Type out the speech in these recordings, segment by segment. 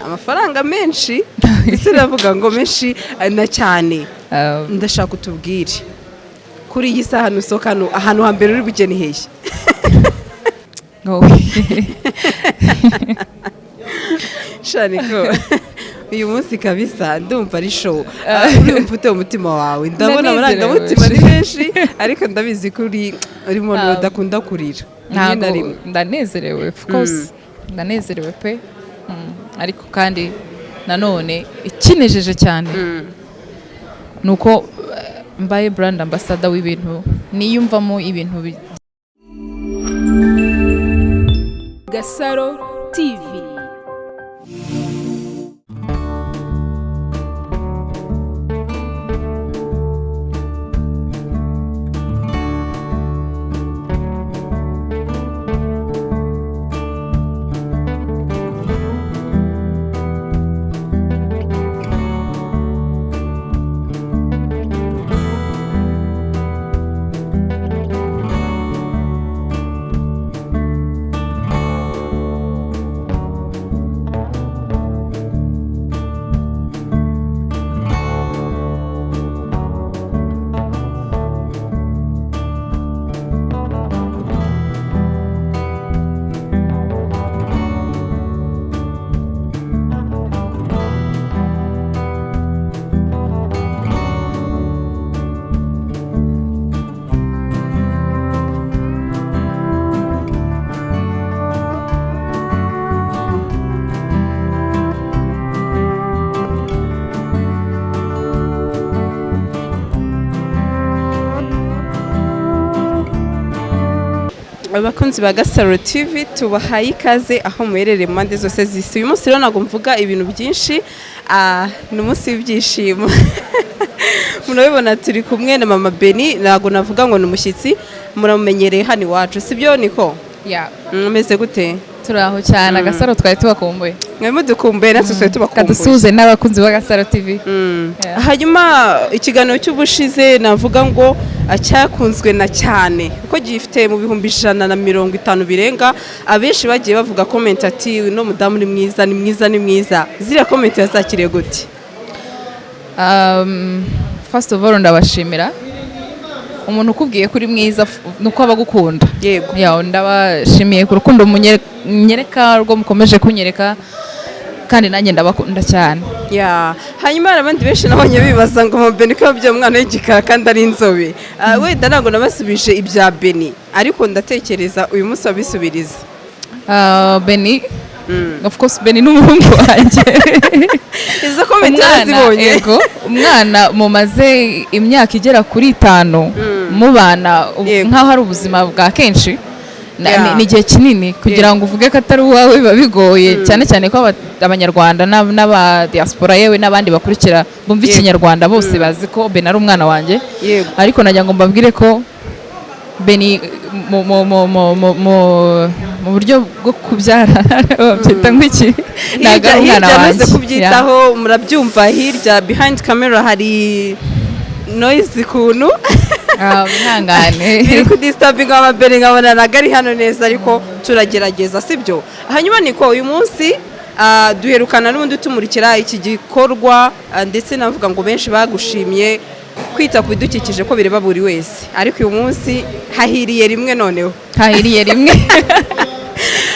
Amafaranga menshi, ndetse ndavuga ngo menshi na cyane. Ndashaka utubwire, kuri iyi saha nusohoka hano, ahantu hambere uri bugeni hehe? Oh. Shaniko, uyu munsi kabisa ndumva ari show. Urumva ute umutima wawe? Ndabona Ndanezerewe. amarangamutima ni menshi, ariko ndabizi ko uri umuntu udakunda kurira rimwe na Ntabwo rimwe. Ndanezerewe, of course, ndanezerewe pe. Ariko kandi nanone ikinejeje cyane ni uko mbaye brand ambassador w'ibintu niyumvamo, ibintu Gasaro TV. Abakunzi ba Gasaro TV, tubahaye ikaze aho muherereye mu mpande zose z'isi. Uyu munsi rero ntabwo mvuga ibintu byinshi, ni umunsi w'ibyishimo. Murabibona turi kumwe na Mama Beni. Ntabwo navuga ngo ni umushyitsi, muramumenyereye hano iwacu, sibyo niko? Yeah. Mumeze gute? Turi aho cyane. Agasaro twari tubakumbuye. Mwe mudukumbuye, natwe twari tubakumbuye. Kadusuhuze n'abakunzi b'Agasaro TV. Yeah. Hanyuma ikiganiro cy'ubushize navuga ngo cyakunzwe na cyane kuko gifite mu 150,000 birenga. Abenshi bagiye bavuga comment ati: "Uno mudamu ni mwiza, ni mwiza, ni mwiza." Ziriya comment yazakiriye gute? First of all, ndabashimira. Umuntu ukubwiye ko uri mwiza ni uko aba agukunda. Yeah, ndabashimiye ku rukundo munyereka, rwo mukomeje kunyereka, kandi nanjye ndabakunda cyane. Ya, hanyuma hari abandi benshi nabonye bibaza ngo mu Beni ko yabyaye umwana w'igikara kandi ari inzobe. Wenda ntabwo nabasubije ibya Beni, ariko ndatekereza uyu munsi wabisubiriza. Beni, of course, Beni ni umuhungu wanjye. Izo comment Umwana yarazibonye? Yego, umwana mumaze imyaka igera kuri 5 mubana nk'aho ari ubuzima bwa kenshi. Ni igihe kinini kugira ngo uvuge ko atari uwawe, biba bigoye cyane cyane ko Abanyarwanda n'aba diaspora, yewe n'abandi bakurikira bumva Ikinyarwanda bose bazi ko Beni ari umwana wanjye. Ariko nagira ngo mbabwire ko Beni mu buryo bwo kubyara, babyita nk'iki, ntabwo Hirya ari umwana hirya wanjye. amaze kubyitaho, murabyumva hirya behind camera hari noise ukuntu. Ah, mwihangane. Biri kudisturbinga amabere, nkabona ntabwo ari hano neza, ariko turagerageza, sibyo? Hanyuma niko uyu munsi duherukana n'ubundi tumurikira iki gikorwa, ndetse navuga ngo benshi bagushimye kwita ku bidukikije, ko bireba buri wese, ariko uyu munsi hahiriye rimwe noneho. Hahiriye rimwe,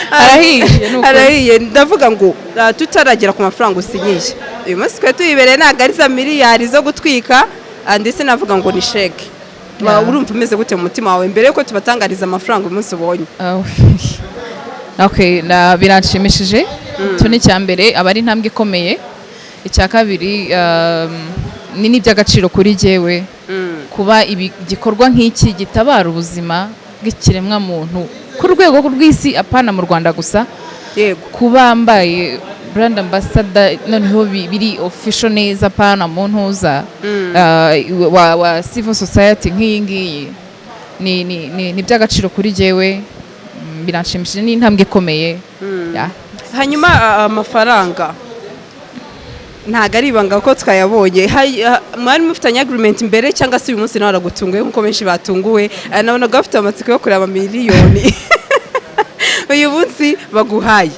harahiye ni ukuri. Harahiye. Ndavuga ngo tutaragera ku mafaranga usinyiye uyu munsi, twari tuyibereye, ntabwo ari za miliyari zo gutwika, ndetse navuga ngo ni sheke. Urumva umeze gute mu mutima wawe mbere yuko tubatangariza amafaranga uyu munsi ubonye? Oh. Okay, biranshimishije. Icyo ni icya mbere, aba ari intambwe ikomeye. Icya kabiri, ni n'iby'agaciro kuri jyewe kuba ibi igikorwa nk'iki gitabara ubuzima bw'ikiremwamuntu ku rwego rw'isi, apana mu Rwanda gusa, kuba mbaye brand ambassador noneho biri official neza, apana mu ntuza wa civil society nk'iyi ngiyi, ni iby'agaciro kuri jyewe. Biranshimishije, ni intambwe ikomeye. Yeah. Hanyuma amafaranga ntabwo ari ibanga ko twayabonye. Mwari mufitanye agreement mbere, cyangwa se uyu munsi nawe aragutunguye nk'uko benshi batunguwe? Nabonaga bafite amatsiko yo kureba miliyoni uyu munsi baguhaye.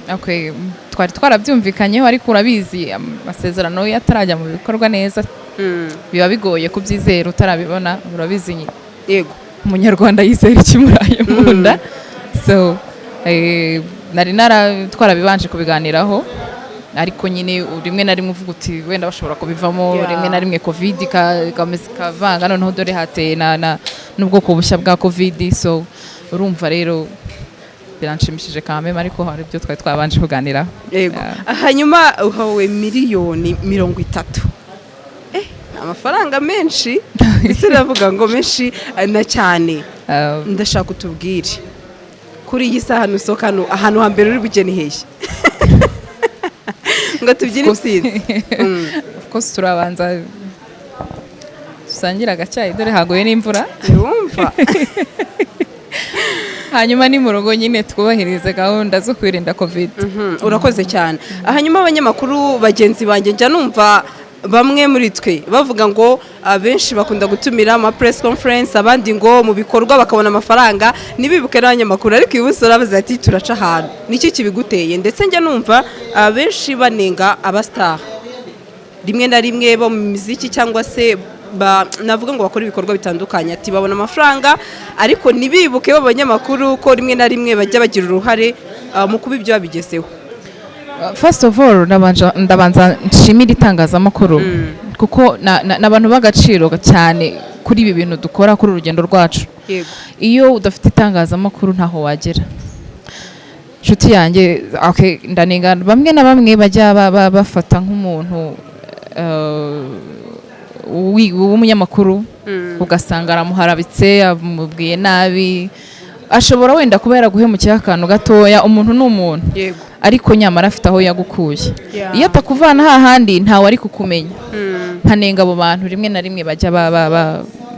Okay, twari twarabyumvikanyeho, ariko urabizi amasezerano iyo atarajya mu bikorwa neza biba bigoye kubyizera utarabibona, urabizi. Umunyarwanda yizera ikimuraye mu nda. So nari nara twarabibanje kubiganiraho, ariko nyine rimwe na rimwe uvuga uti wenda bashobora kubivamo. Rimwe na rimwe COVID ikameza ikavanga, noneho dore hateye n'ubwoko bushya bwa COVID. So urumva rero biranshimishije kameme, ariko hari ibyo twari twabanje kuganiraho. Yego. Hanyuma uhawe miliyoni 30, ni amafaranga menshi, ndetse ndavuga ngo menshi na cyane. Ndashaka utubwire, kuri iyi saha nusohoka hano, ahantu hambere uri bugeni hehe ngo tubyine intsinzi? Of course turabanza dusangire agacyayi, dore haguye n'imvura. Wumva. Hanyuma ni mu rugo nyine, twubahirize gahunda zo kwirinda COVID. Urakoze cyane. Hanyuma abanyamakuru bagenzi banjye, njya numva bamwe muri twe bavuga ngo abenshi bakunda gutumira ama press conference, abandi ngo mu bikorwa bakabona amafaranga ntibibuke n'abanyamakuru, ariko uyu munsi urabaza ati turaca ahantu, nicyo kibiguteye? Ndetse njya numva abenshi banenga abastar rimwe na rimwe bo mu miziki cyangwa se navuga ngo bakora ibikorwa bitandukanye, ati babona amafaranga ariko ntibibuke b'abanyamakuru ko rimwe na rimwe bajya bagira uruhare mu kuba ibyo babigezeho. First of all, ndabanza nshimira itangazamakuru kuko ni abantu b'agaciro cyane kuri ibi bintu dukora, kuri uru rugendo rwacu. Iyo udafite itangazamakuru ntaho wagera, inshuti yanjye. Okay, ndanenga bamwe na bamwe bajya bafata nk'umuntu w'umunyamakuru, ugasanga aramuharabitse, amubwiye nabi. Ashobora wenda kuba yaraguhemukiyeho akantu gatoya, umuntu ni umuntu, ariko nyamara afite aho yagukuye. Iyo atakuvana hahandi ntawe ari kukumenya. Nkanenga abo bantu rimwe na rimwe bajya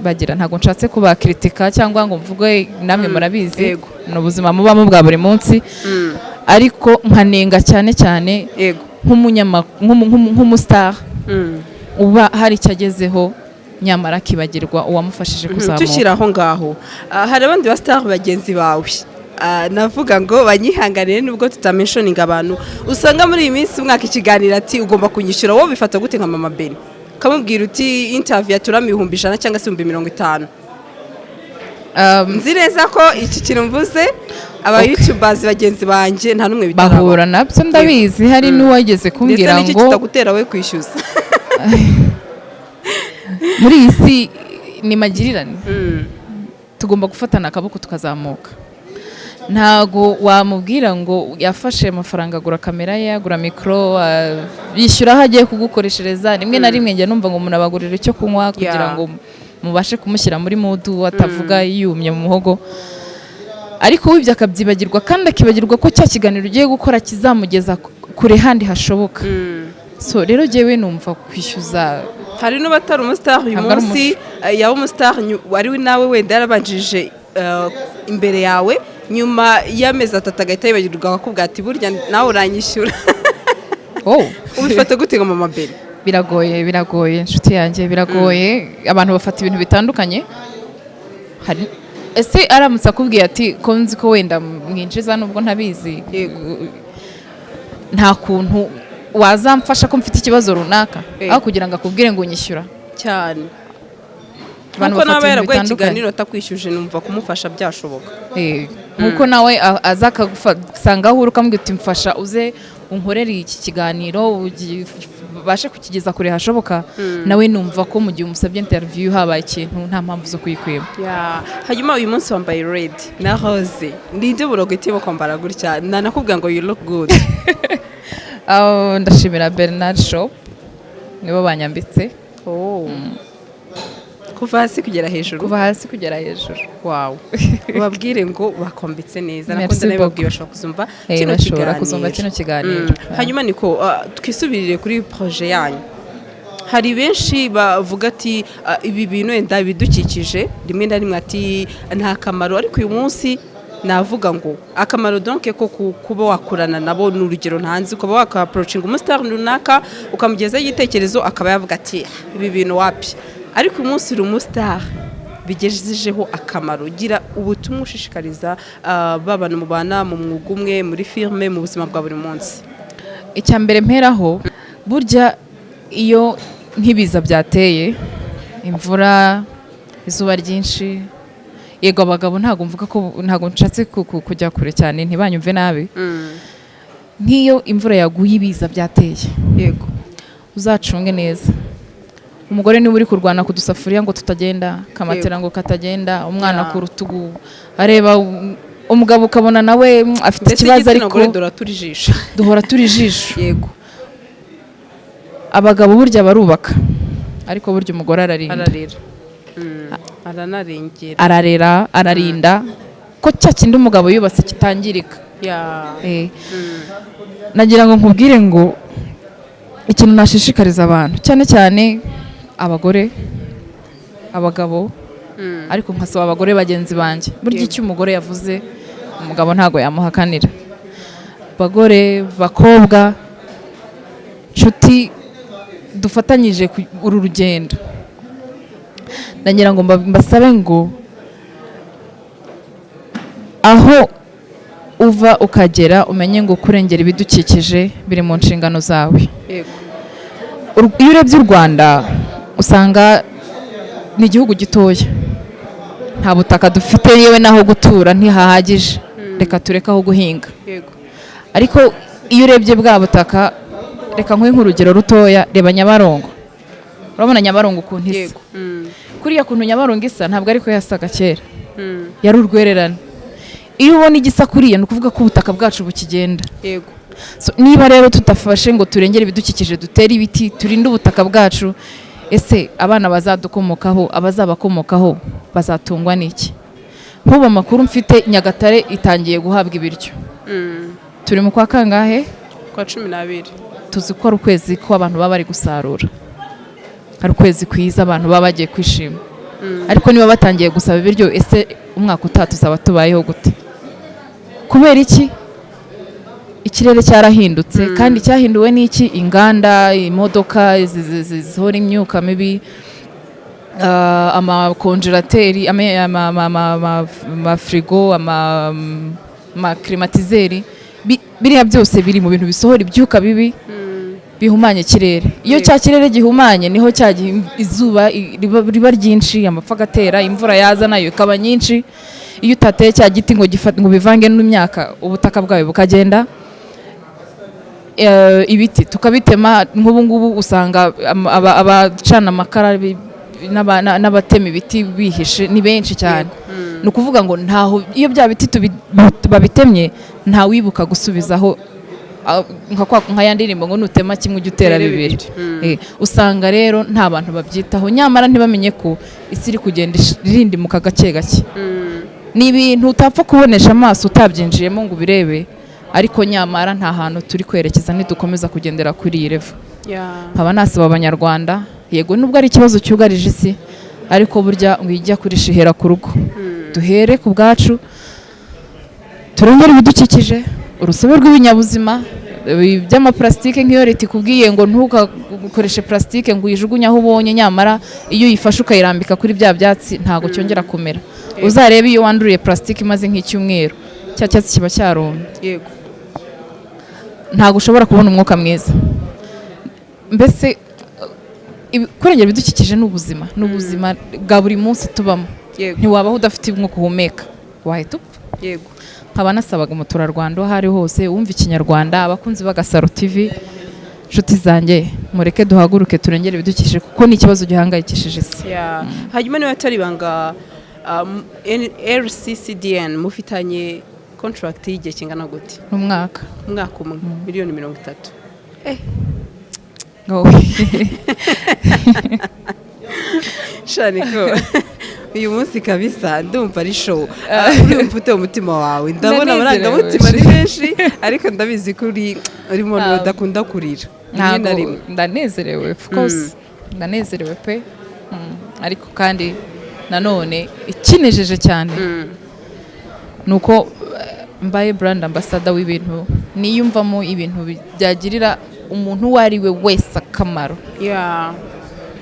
bagira, ntabwo nshatse kubakritika cyangwa ngo mvuge, namwe murabizi, ni ubuzima mubamo bwa buri munsi, ariko nkanenga cyane cyane nk'umustar uba hari icyo agezeho nyamara akibagirwa uwamufashije kuzamuka. Tukiri aho ngaho, hari abandi ba star bagenzi bawe, navuga ngo banyihanganire nubwo tutamentioninga abantu, usanga muri iyi minsi umwaka ikiganiro ati ugomba kunyishyura. Wowe bifata gute nka Mama Beni, ukamubwira uti interview yaturamo 100,000 cyangwa se 50,000? Nzi neza ko iki kintu mvuze aba youtubers bagenzi banjye nta n'umwe bitarabaho. Bahura nabyo, ndabizi. Hari n'uwageze Ndetse kumbwira n'iki ngo kitagutera we kwishyuza? Muri iyi si ni magirirane, tugomba gufatana akaboko tukazamuka. Ntago wamubwira ngo yafashe amafaranga agura kamera ye, agura mikoro, yishyura aho agiye kugukoreshereza. Rimwe na rimwe njya numva ngo umuntu abagurira icyo kunywa kugira ngo mubashe kumushyira muri mood, atavuga yumye mu muhogo, ariko wibyo akabyibagirwa, kandi akibagirwa ko cya kiganiro ugiye gukora kizamugeza kure handi hashoboka. So rero jyewe numva kwishyuza Hari n'ubatari umustar uyu Ntabwo ari munsi, yaba umustar ari we nawe wenda yarabanjirije imbere yawe, nyuma y'amezi 3 agahita yibagirwa, akakubwira ati burya nawe uranyishyura. Oh. Ubifata gute nka Mama Beni? Biragoye, biragoye inshuti yanjye, biragoye. Abantu bafata ibintu bitandukanye. Hari ese aramutse akubwiye ati ko nzi ko wenda mwinjiza, nubwo ntabizi, nta kuntu wazamfasha ko mfite ikibazo runaka, aho kugira ngo akubwire ngo unyishyura? Cyane. Abantu Nkuko bafata nawe ibintu yaraguhaye bitandukanye. ikiganiro atakwishyuje, numva kumufasha byashoboka. Nkuko nawe aza akagusanga aho uri, ukamubwira uti mfasha uze unkorere iki kiganiro, ubashe kukigeza kure hashoboka, nawe numva ko mu gihe umusabye interview habaye ikintu, nta mpamvu zo kuyikwima. Ya, hanyuma uyu munsi wambaye red na rose, ninde burogo itimo kwambara gutya? Nanakubwira ngo you look good. Aho ndashimira Bernard Shop, nibo banyambitse. Oh. Kuva hasi kugera hejuru? Kuva hasi kugera hejuru. Wow, ubabwire ngo bakombitse neza. Merci Nakunze nabibabwiye, beaucoup. bashobora kuzumva kino Bashobora kiganiro. kuzumva kino kiganiro. Hanyuma niko twisubirire kuri projet yanyu. Hari benshi bavuga ati ibi bintu wenda ibidukikije rimwe na rimwe ati nta kamaro, ariko uyu munsi navuga ngo akamaro donc ko kuba wakorana nabo, ni urugero ntanzi, ukaba wakaapproachinga umustar runaka ukamugezaho igitekerezo, akaba yavuga ati ibi bintu wapi, ariko uyu munsi uri umustar. bigejejeho akamaro. Gira ubutumwa ushishikariza ba bantu mubana mu mwuga umwe, muri filime, mu buzima bwa buri munsi. Icya mbere mperaho, burya iyo nk'ibiza byateye, imvura, izuba ryinshi, yego abagabo, ntabwo mvuga ko, ntabwo nshatse kujya kure cyane, ntibanyumve nabi, nk'iyo imvura yaguye, ibiza byateye, uzacunge neza umugore niba uri kurwana ku dusafuriya ngo tutagenda, kamatera ngo katagenda, umwana ku rutugu areba umugabo, ukabona nawe afite Mbese ikibazo, igitsina ariko gore dore turi ijisho. Duhora turi ijisho. Abagabo burya barubaka, ariko burya umugore ararinda. Ararera, aranarengera. Ararera, ararinda ko cya kindi umugabo yubatse kitangirika. Nagira ngo nkubwire ngo ikintu nashishikariza abantu, cyane cyane abagore, abagabo, ariko nkasaba abagore bagenzi banjye, burya icyo umugore yavuze umugabo ntabwo yamuhakanira. Bagore, bakobwa, nshuti dufatanyije uru rugendo, ndagira ngo mbasabe ngo aho uva ukagera umenye ngo kurengera ibidukikije biri mu nshingano zawe. Iyo urebye u Rwanda usanga ni igihugu gitoya, nta butaka dufite, yewe n'aho gutura ntihahagije, reka tureke aho guhinga. Ariko iyo urebye bwa butaka, reka nkuhe nk'urugero rutoya, reba Nyabarongo. Urabona Nyabarongo ukuntu isa? Yego. Kuriya kuntu Nyabarongo isa ntabwo ariko yasaga kera, yari urwererane. Iyo ubona igisa kuriya, ni ukuvuga ko ubutaka bwacu bukigenda. So, niba rero tudafashe ngo turengere ibidukikije, dutere ibiti, turinde ubutaka bwacu, ese abana bazadukomokaho, abazabakomokaho bazatungwa n'iki? Nk'ubu amakuru mfite, Nyagatare itangiye guhabwa ibiryo. Turi mu kwa kangahe? Kwa 12. Tuzi ko ari ukwezi ko abantu baba bari gusarura, ari ukwezi kwiza abantu baba bagiye kwishima. Ariko niba batangiye gusaba ibiryo, ese umwaka utaha tuzaba tubayeho gute? Kubera iki? Ikirere cyarahindutse. Kandi cyahinduwe n'iki? Inganda, imodoka zisohora imyuka mibi, amacongélateur, amafrigo, amaclimatiseur, biriya byose biri mu bintu bisohora ibyuka bibi bihumanya ikirere. Iyo cya kirere gihumanye, niho cya gihe izuba riba ryinshi, amapfa agatera, imvura yaza nayo ikaba nyinshi. Iyo utateye cya giti ngo ngo bivange n'imyaka, ubutaka bwawe bukagenda. Ibiti tukabitema. Nk'ubu ngubu usanga abacana amakara n'abatema ibiti bihishe ni benshi cyane. Ni ukuvuga ngo ntaho, iyo bya biti babitemye, ntawibuka gusubizaho. Nka ya ndirimbo ngo nutema kimwe ujye utera Utere bibiri. bibiri. Usanga rero nta bantu babyitaho, nyamara ntibamenye ko isi iri kugenda irindimuka gake gake. Ni ibintu utapfa kubonesha amaso utabyinjiyemo ngo ubirebe, ariko nyamara nta hantu turi kwerekeza nidukomeza kugendera kuri iyi level. Nkaba nasaba Abanyarwanda, yego nubwo ari ikibazo cyugarije isi, ariko burya ngo ijya kurisha ihera ku rugo. Duhere ku bwacu, turengere ibidukikije, urusobe rw'ibinyabuzima, by'amaparasitike. Nk'iyo leta ikubwiye ngo ntugakoreshe parasitike, ngo uyijugunye aho ubonye, nyamara iyo uyifashe ukayirambika kuri bya byatsi ntabwo cyongera kumera. Uzarebe iyo wanduriye parasitike imaze nk'icyumweru, cya cyatsi kiba cyarumye. Ntabwo ushobora kubona umwuka mwiza. Mbese kurengera ibidukikije ni ubuzima, ni ubuzima bwa buri munsi tubamo. Ntiwabaho udafite umwuka uhumeka, wahita upfa. Nkaba nasabaga umuturarwanda aho ari hose wumva Ikinyarwanda, abakunzi b'Agasaro TV, inshuti zanjye, mureke duhaguruke turengere ibidukikije kuko ni ikibazo gihangayikishije isi. Yeah. Hanyuma niba atari ibanga, RCCDN mufitanye contract y'igihe kingana gute? N'umwaka. Umwaka umwe, miliyoni 30. Oh. Shaniko, uyu munsi kabisa ndumva ari show. Urumva ute umutima wawe? Ndabona Ndanezerewe. amarangamutima ari menshi, ariko ndabizi ko uri umuntu Ntabwo. udakunda kurira rimwe na Ntabwo rimwe. Ndanezerewe, of course ndanezerewe pe. Ariko kandi nanone ikinejeje cyane ni uko mbaye brand ambassador w'ibintu niyumvamo, ibintu byagirira umuntu uwo ari we wese akamaro,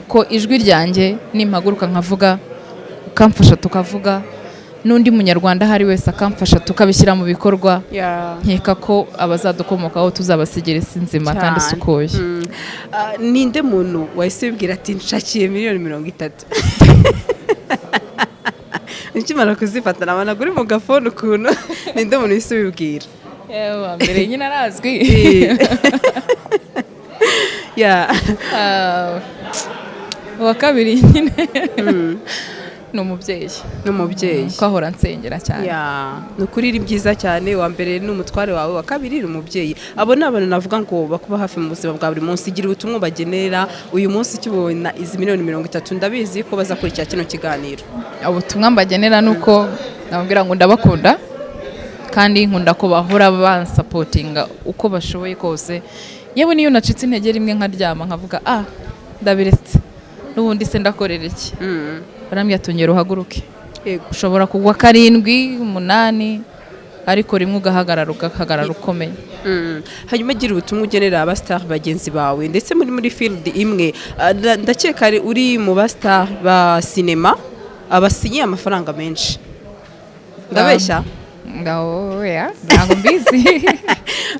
ko ijwi ryanjye nimpaguruka nkavuga akamfasha tukavuga, n'undi munyarwanda ahari wese akamfasha tukabishyira mu bikorwa, nkeka ko abazadukomokaho tuzabasigira isi nzima kandi Cyane. isukuye. Ninde muntu wahise wibwira ati nshakiye miliyoni 30, ukimara kuzifata nabona uri mu gafone ukuntu, ninde muntu wahise ubibwira? Yewe, mbere nyine arazwi. Uwa kabiri nyine ni umubyeyi. N'umubyeyi. Ko ahora nsengera cyane. Yeah, ni ukuri ni byiza cyane. Uwa mbere ni umutware wawe, uwa kabiri ni umubyeyi. Abo ni abantu navuga ngo bakuba hafi mu buzima bwa buri munsi. Gira ubutumwa bagenera uyu munsi ukibona izi miliyoni 30, ndabizi ko bazakurikira kino kiganiro. Ubutumwa mbagenera ni uko nababwira ngo ndabakunda, kandi nkunda ko bahora bansupportinga uko bashoboye kose. Yewe, niyo nacitse intege rimwe nkaryama nkavuga: "Ah, ndabiretse, n'ubundi se ndakorera iki?" Barambwira: "Tongera uhaguruke." Ushobora kugwa karindwi, umunani, ariko rimwe ugahagarara, ugahagarara ukomeye. Hanyuma gira ubutumwa ugenera abastar bagenzi bawe, ndetse muri field imwe. Ndakeka uri mu bastar ba sinema abasinyiye amafaranga menshi, ndabeshya? Ngaho oya, ntabwo mbizi.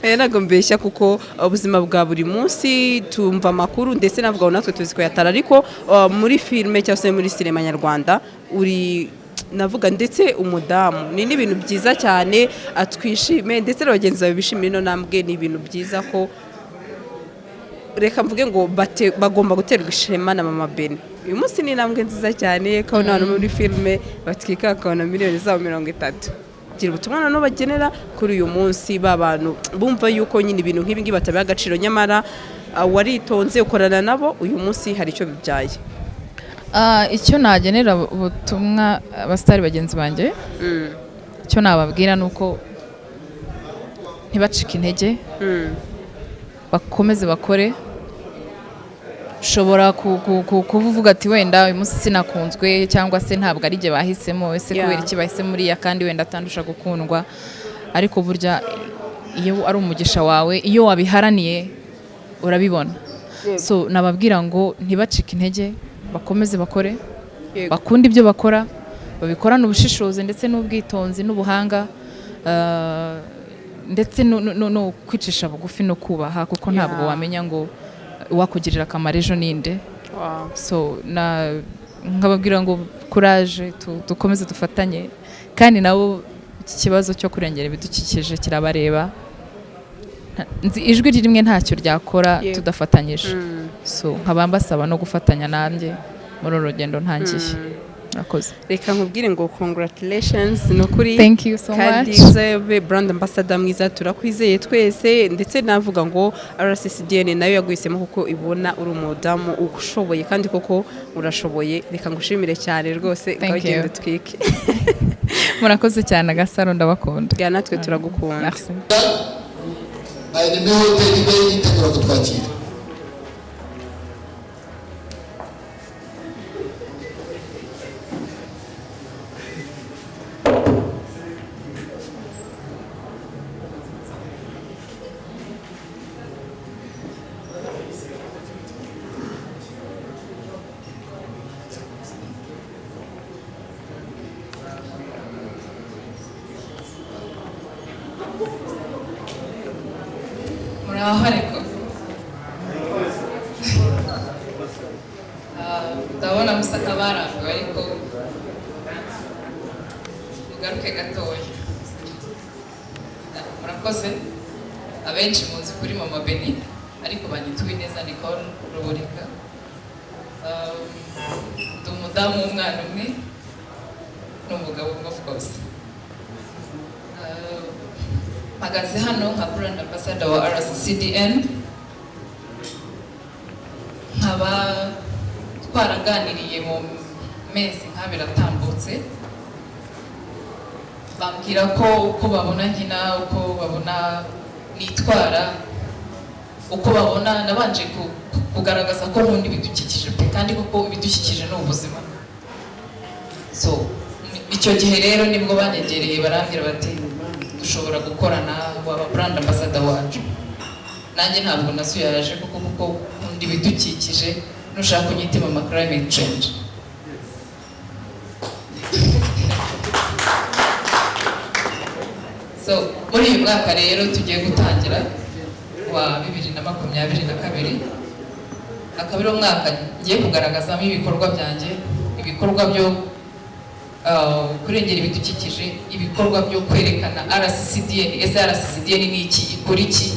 Oya, ntabwo mbeshya, kuko ubuzima bwa buri munsi tumva amakuru, ndetse navuga ngo natwe tuzi kuyatara, ariko muri filime cyangwa se muri sinema nyarwanda uri navuga ndetse umudamu ni n'ibintu byiza cyane, atwishime ndetse na bagenzi bawe bishimire ino ntambwe. Ni ibintu byiza ko reka mvuge ngo bagomba guterwa ishema na Mama Beni uyu munsi. Ni intambwe nziza cyane ko abantu muri filime batwika bakabona miliyoni zabo 30. Gira ubutumwa noneho bagenera kuri uyu munsi, ba bantu bumva yuko nyine ibintu nk'ibi ngibi batabiha agaciro, nyamara waritonze ukorana nabo, uyu munsi hari icyo bibyaye. Icyo nagenera ubutumwa abasitari bagenzi banjye, icyo nababwira ni uko ntibacike intege, bakomeze bakore. Ushobora kuba uvuga ati wenda uyu munsi sinakunzwe, cyangwa se ntabwo ari jye bahisemo, ese kubera iki bahisemo uriya kandi wenda atandusha gukundwa? Ariko burya iyo ari umugisha wawe, iyo wabiharaniye, urabibona. So nababwira ngo ntibacike intege, bakomeze bakore, bakunde ibyo bakora, babikorane ubushishozi ndetse n'ubwitonzi n'ubuhanga, ndetse no kwicisha bugufi no kubaha, kuko ntabwo wamenya ngo uwakugirira akamaro ejo ninde. So na nkababwira ngo courage, dukomeze dufatanye, kandi nabo iki kibazo cyo kurengera ibidukikije kirabareba. Nzi ijwi rimwe ntacyo ryakora tudafatanyije. So nkaba mbasaba no gufatanya nanjye muri uru rugendo ntangiye. Murakoze. Reka nkubwire ngo congratulations, ni ukuri. Thank you so Kandi much. uzabe brand ambassador mwiza, turakwizeye twese. Ndetse navuga ngo RCCDN nayo yaguhisemo kuko ibona uri umudamu ushoboye, kandi koko urashoboye. Reka ngushimire cyane rwose. Thank Ngaho genda you. utwike. Murakoze cyane, Agasaro, ndabakunda. Bwa natwe turagukunda. Merci. Ayireme Hoteli ibe yitegura kutwakira. Muraho. Ariko ndabona musa nk'abarambiwe, ariko mugaruke gatoya. Murakoze. Abenshi muzi kuri Mama Beni, ariko banyita Uwineza Nicole Ruburika. Ndi umudamu w'umwana umwe n'umugabo umwe, of course. Mpagaze hano nka brand ambassador wa RCCDN, nkaba twaraganiriye mu mezi nk'abiri atambutse, bambwira ko uko babona nkina, uko babona nitwara, uko babona nabanje kugaragaza ko nkunda ibidukikije pe, kandi koko ibidukikije ni ubuzima. So icyo gihe rero nibwo banyegereye barambwira bati dushobora gukorana, waba brand ambassador wacu. Nanjye ntabwo nasuyaje, kuko nkunda ibidukikije, nushaka unyite mama climate change. So muri uyu mwaka rero tugiye gutangira wa 2022, akaba ari umwaka ngiye kugaragazamo ibikorwa byanjye, ibikorwa byo kurengera ibidukikije, ibikorwa byo kwerekana RCCDN. Ese RCCDN ni iki? Ikora iki?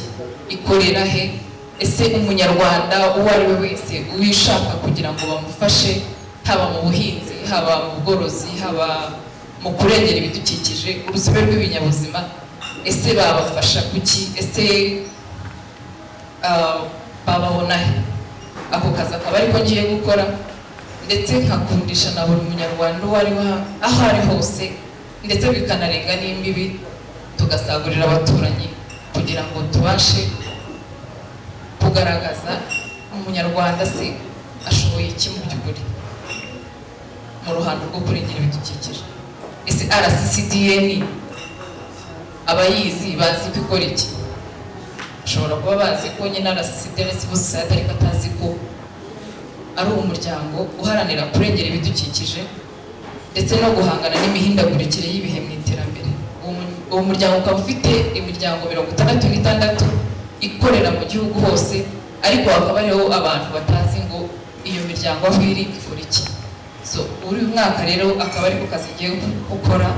Ikorera he? Ese umunyarwanda uwo ari we wese wishaka kugira ngo bamufashe, haba mu buhinzi, haba mu bworozi, haba mu kurengera ibidukikije, urusobe rw'ibinyabuzima, ese babafasha kuki? Ese bababona he? Ako kazi akaba ariko ngiye gukora, ndetse nkakundisha na buri munyarwanda uwo ari we aho ari hose, ndetse bikanarenga n'imbibi, tugasagurira abaturanyi kugira ngo tubashe kugaragaza umunyarwanda se ashoboye iki mu by'ukuri mu ruhando rwo kurengera ibidukikije. Ese RCCDN abayizi bazi ko ikora iki? Bashobora kuba bazi ko nyine RCCDN civil society, ariko atazi ko ari umuryango uharanira kurengera ibidukikije ndetse no guhangana n'imihindagurikire y'ibihe mu iterambere. Uwo muryango ukaba ufite imiryango 66 ikorera mu gihugu hose, ariko hakaba hariho abantu batazi ngo iyo miryango aho iri ikora iki. So uri uyu mwaka rero akaba ariko kazi ngiye gukora,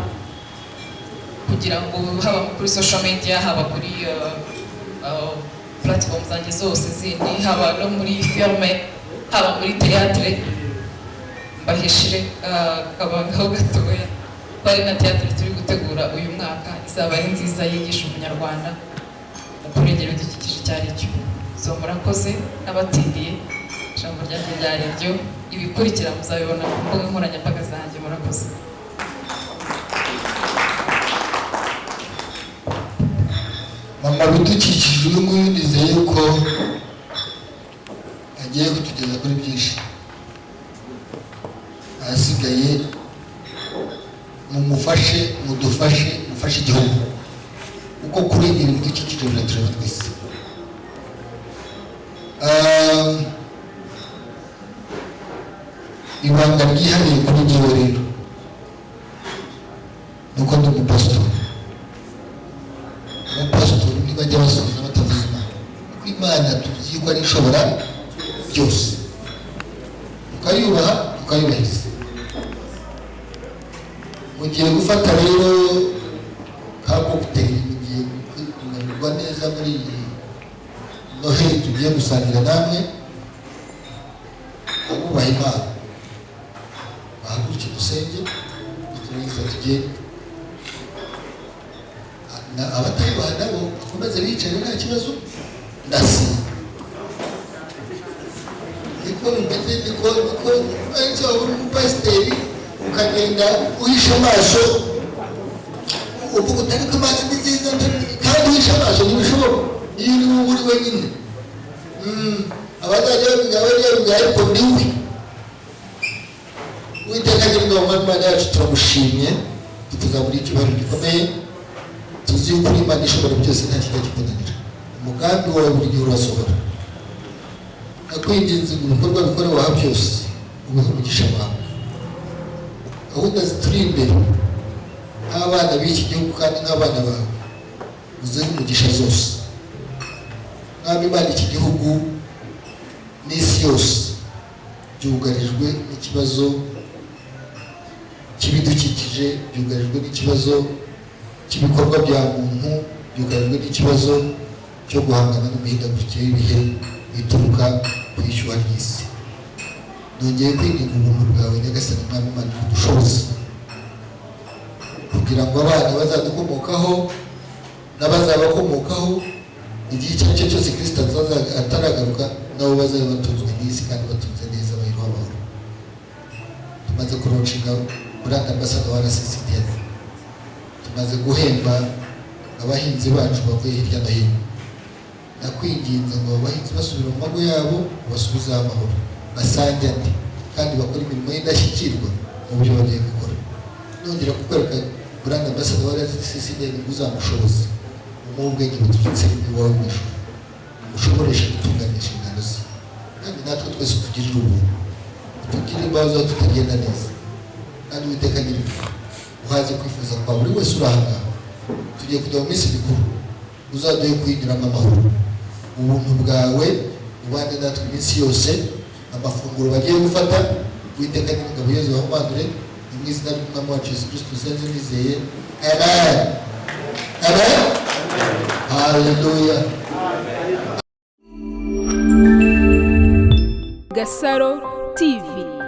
kugira ngo haba kuri social media, haba kuri platform zanjye zose zindi, haba no muri filme, haba muri théâtre, mbahishire akabangaho gatoya ko ari na théâtre turi gutegura uyu mwaka, izaba ari nziza, yigisha umunyarwanda mu kurengera ibidukikije icyo ari cyo. So murakoze, n'abatindiye, ijambo ryanjye ryari iryo. Ibikurikira muzabibona ku mbuga nkoranyambaga zanjye. Murakoze. Mama bidukikije uyu nguyu nizeye ko agiye kutugeza kuri byinshi. Ahasigaye mumufashe, mudufashe, mufashe igihugu, kuko kurengera ibidukikije biratureba twese. Ibanga ryihariye kuri njyewe rero ni uko ndi umupasitori. Abapasitori ntibajya basubiza batavuze Imana, kuko Imana tuzi yuko ari ishobora byose, tukayubaha, tukayubahiriza. Mugiye gufata rero ka cocktail, mugiye kumererwa neza muri iyi Noheli tugiye gusangira namwe. Abubaha Imana bahaguruke dusenge, niturangiza tugende. Abatayubaha nabo bakomeze bicare, nta kibazo, ndasenga. Niko bimeze, niko ariko waba uri umupasiteri ukagenda uhisha amaso, uvuga uti ariko Imana ni nziza, kandi uhisha amaso ntibishoboka iyo uri wowe uri wenyine. Abazajya babiga bajya babiga, ariko niwe Uwiteka Nyiringabo, Mwami Imana yacu, turamushimye, tukuzamura icyubahiro gikomeye. Tuzi yuko uri Imana ishobora byose, nta kijya kikunanira. Umugambi wawe buri gihe urasohora. Ndakwinginze ngo ibikorwa bikorewe aha byose ubihe umugisha wawe. Gahunda zituri imbere nk'abana b'iki gihugu kandi nk'abana bawe, uzihe umugisha zose. Mwami Imana, iki gihugu n'isi yose byugarijwe n'ikibazo cy'ibidukikije, byugarijwe n'ikibazo cy'ibikorwa bya muntu, byugarijwe n'ikibazo cyo guhangana n'imihindagurikire y'ibihe ituruka ku ishyuha ry'isi. Nongeye kwinginga ubuntu bwawe, Nyagasani Mwami Imana, udushoboze kugira ngo abana bazadukomokaho n'abazabakomokaho, igihe icyo ari cyo cyose Kristo ataragaruka, nabo bazabe batunzwe n'isi kandi batunze neza, bayiroha amahoro. Tumaze kulaunchinga brand ambassador wa RCCDN, tumaze guhemba abahinzi bacu bavuye hirya no hino. Ndakwinginze ngo abo bahinzi basubire mu mago yabo, ubasubizeho amahoro, basange andi kandi bakore imirimo y'indashyikirwa mu byo bagiye gukora. Nongera kukwereka brand ambassador wa RCCDN, ngo uzamushoboze, umuhe ubwenge buturutse iwawe mu ijuru, umushoboreshe gutunganya inshingano ze, kandi natwe twese tugirire ubuntu, tugirire imbabazi aho tutagenda neza. Kandi Uwiteka Nyiringabo, uhaze kwifuza kwa buri wese uri aha ngaha. Tugiye kujya mu minsi mikuru, uzaduhe kuyinyuramo amahoro. Ubuntu bwawe ubane natwe iminsi yose. Amafunguro bagiye gufata, Uwiteka n'ingabo Yezu bahumanure. Ni mu izina ry'Umwami wacu Yesu Kristo usenze nizeye, amen, amen, haleluya. Gasaro TV.